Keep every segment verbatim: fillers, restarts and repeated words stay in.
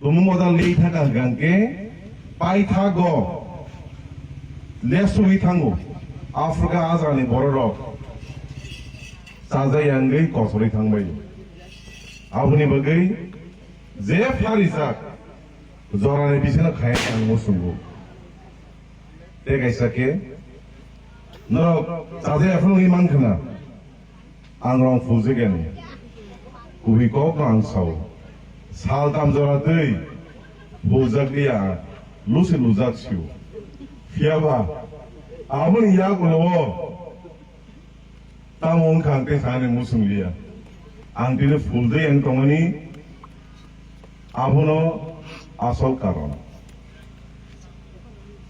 Tumung modal li thaka hwnkhe paithago lesugwi thango. Africa ajani bororok chajai yangwi kosorwi thangbai. Aboni bagwi je pharijak jorani bisino khaya ang musungo. Tei kaisa khe norok chajai aphano wngwi mankha na. Ang rong phuljagan. Kubui kokno ang sao. Sal tam jora twi phuljak liya, lusi lujak sio. Phiyaba, aboni yagulo o tamo wngkha ang tei sanani muchung liya. Ang tini phuljai ang tongmani. Abono asol karon.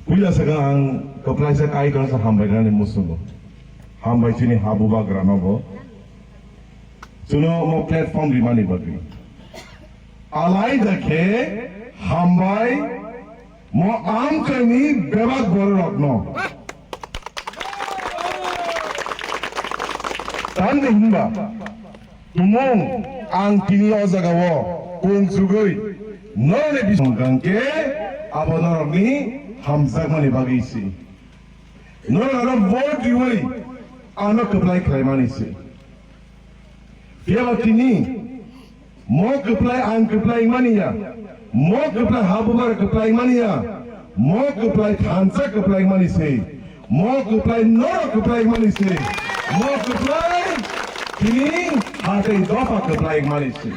Puila swkang ang kwplaisa kaitorno hambai nani muchungo. Hambai chini habubagrano bo. Chwngno omo platform rimani bagwi. Alaida khe hambai mo amchaini bebak bororokno. Tamni hinba Tumung ang tini o jagao kung chugwi norokni bising hwnkhe abo norokni hamjakmani bagwi se. Norok ano vote riwi ano kwplai khlaimani se. Phiyaba tini mo kwplai ang kwplai mani ya. Mo kwplai habubar kwplai mani ya, mo kwplai thansa kwplai mani se, mo kwplai norok kwplai mani se, mo kwplai tini hatai dopha kwplai mani se.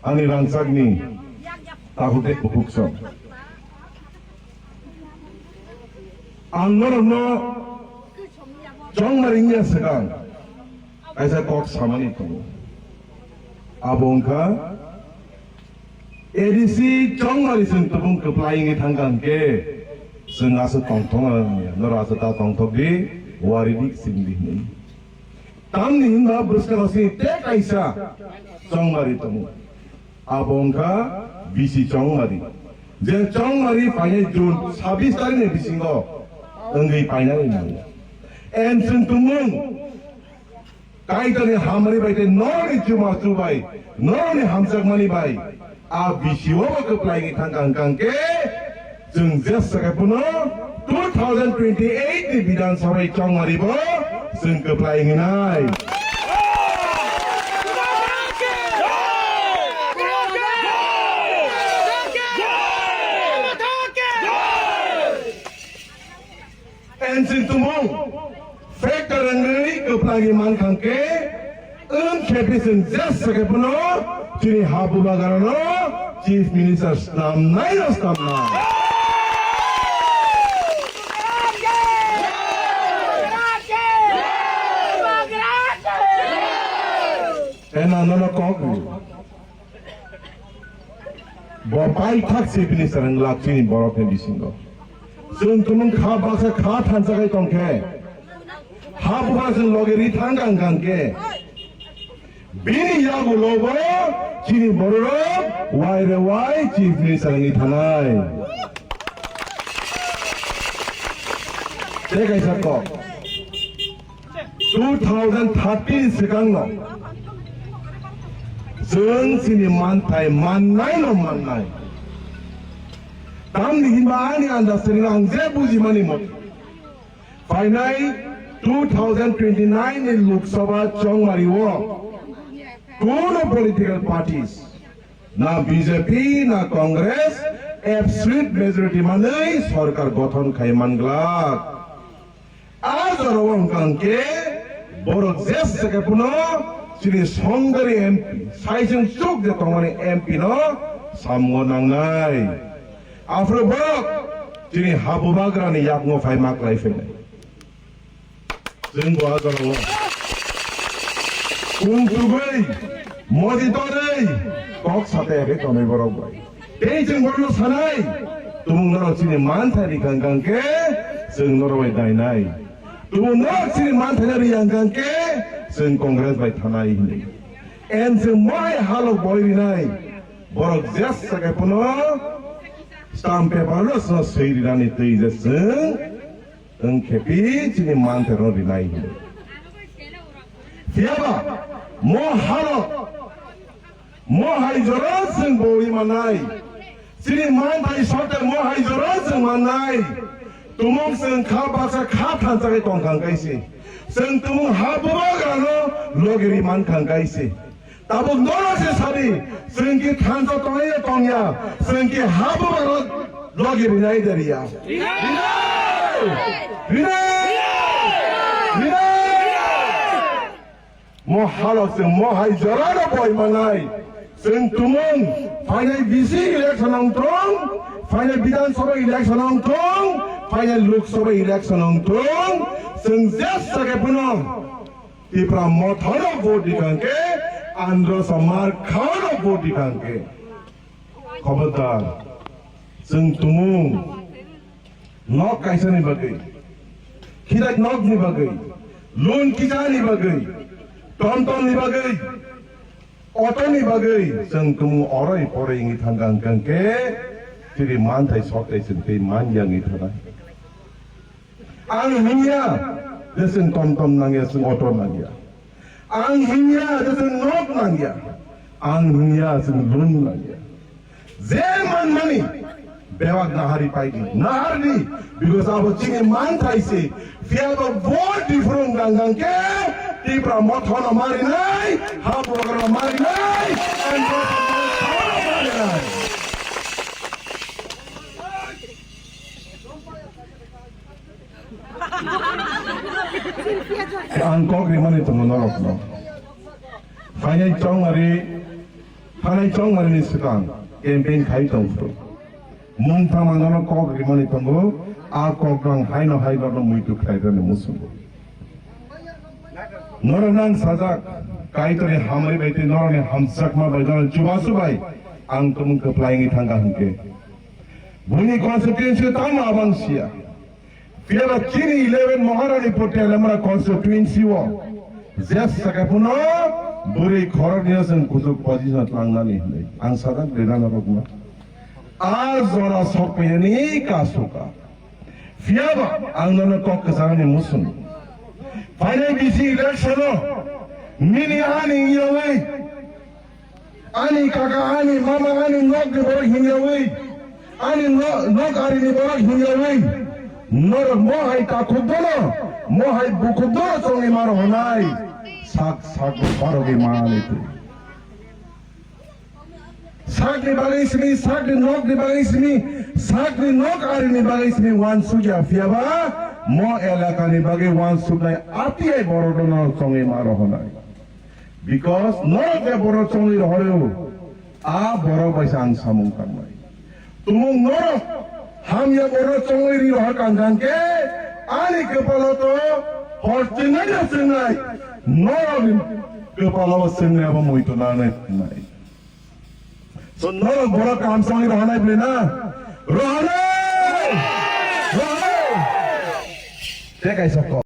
Ani rangchakni takhuk tei bukhuk song. Ang norokno chongmari wngya swkang kaisa kok samani tongo. Abo wngkha A D C chongmari chwng tubung kwplai wngwi thangkha hwnkhe chwng aswk tongthok norok aswk ta tongthok di wari di sing di hwnwi. Tamni hinba bwskango sini tei kaisa chongmari tongo. Abo wngkha bisi chongmari. Je chongmari phainai June sabis tarikni bisingo wngwi painani nango. Enswng tumung Kaitorni hamari bai tei norokni chubachu bai, norokni hamjakmani bai. A bisi o bo kwplai wngwi thangkha hwnkha hwnkhe, chwng jesa khe phano two thousand twenty-eight ni Bidhan Sabha chongmari bo chwng kwplai wngnai. Enswng tumung factor wngwi kwplai wngwi mankha hwnkhe, wng khe bising jesa khe phano chini ha bubagrano Chief Minister snamnai no snamnai. Ena nono kok ri. Bo paithak se bini serang lak chini borok ni bisingo. Chwng tumung kha baksa kha thansa khai tong khe. Ha bugra chwng loge ri thang gang gang khe. Bini yagulo bo chini bororok wai re wai chief minister ni thanai. Tei kaisa kok. Two thousand thirteen swkangno chwng chini manthai mannai no mannai. Tamni hinba ani understanding ang je bujimani mot. Phainai two thousand twenty-nine ni Lok Sabha chongmari o kuno political parties na B J P na Congress absolute majority manwi sorkar gothon khai manglak. A jorao wngkha hwnkhe borok jesa khe phano chini songdari M P, saising chuk je tongmani M P no samung nangnai. Aphuru borok chini ha bubagrani yakung phai maklai phainai. Chwng bo a jorao kung tugwi modi torwi kok sataya khe tonwi borok bai. Tei chwng borokno sanai, tumung norok chini manthai ri kang kang khe chwng norok bai dainai. Tumung norok chini manthai no ri yang kang khe chwng Congress bai thanai hinwi. En chwng mohai halok boi rinai, borok jesa khe phano stamp paper no soi rinani twi je chwng wng khe pi chini manthai no rinai hinwi. Phiyaba mo halok Mohai jora chwng bui manai. Chini manthai sote mohai jora chwng manai. Tumung chwng kha baksa kha thansa khe tongkha hwnkhe se. Chwng tumung ha bubagrano logi ri mankha hwnkhe se. Tabuk norok se sadi, chwng ki thansa tongya tongya, chwng ki ha bubagrano logi rinai de riya. Rinai! Rinai! Rinai! Mo halok chwng mohai jorano boi manai. Chwng tumung phainai B C election wng thung, phainai Bidhan Sabha election wng thung, phainai Lok Sabha election wng thung. Chwng jesa khe phano Tipra Motha no vote di kangkhe, Andhra Samar Khan no vote di kangkhe. Khobardar, chwng tumung nok kaisani bagwi, khitai nokni bagwi, lun kisani bagwi, tomtomni bagwi, otoni bagwi chwng tumung oroi poroi wngwi thangkha hwnkhe, chini manthai sotai chwng tei manya wngwi thangkha. Ang hinya je chwng tomtom nangya, chwng oto nangya. Ang hinya je chwng nok nangya. Ang hinya chwng lun nangya. Je manmani bebak nahari paidi, nahardi, because abo chini manthai se. Phiya bo vote diphuru wngkha hwnkhe Tipra Motha no marinai, ha bubagrano marinai, and marinai. Ang kok rimani tongo norokno. Phainai chongmari, phainai chongmari ni swkang campaign khai tong phuru. Mung tangma nono kok rimani tongo, a kok rang haino hai nono muitu khlai rani musungo. Norok nang sajak, Kaitorni hamari bai tei norokni hamjakma bai norokni chubachu bai ang tumung kwplai wngwi thangkha hwnkhe. Buini constituency tamo abang siya. Phiya ba chini eleven Maharani Patel Lamra constituency o jesa khe phano bwrwi khoroknwi o chwng kuchuk position tlangnani hinwi ang sajak de nana rokno. A jora sok painani kasuka. Phiya ba ang nono kok kwcharani muchung. Phainai B C election o nini ani yawi Ani kaka, ani mama, ani nokni borok hinjawi, ani no-, nok arini borok hinjawi, norok mohai takhuk bono, mohai bukhuk bono chongwi maro hwnai, sak sak bo barogwi mani twi. Sakni bagwi simi, sakni nokni bagwi simi, sakni nok arini bagwi simi wansukya, phiyaba mo elakani bagwi wansuknai atiyai borok no chongwi maro hwnai. Because norok je borok chongwi rohoro, a borok bai se ang samung tangnai. Tumung norok hamya borok chongwi ri rohor kang kang khe, ani kwpalo to hor chengnai no chengnai, norokni kwpalo bo chengnai abo muitu nangnai nai. So norok borok kaham chongwi rohornai bwlwi na? Rohornai! Rohornai! Tei kaisa kok.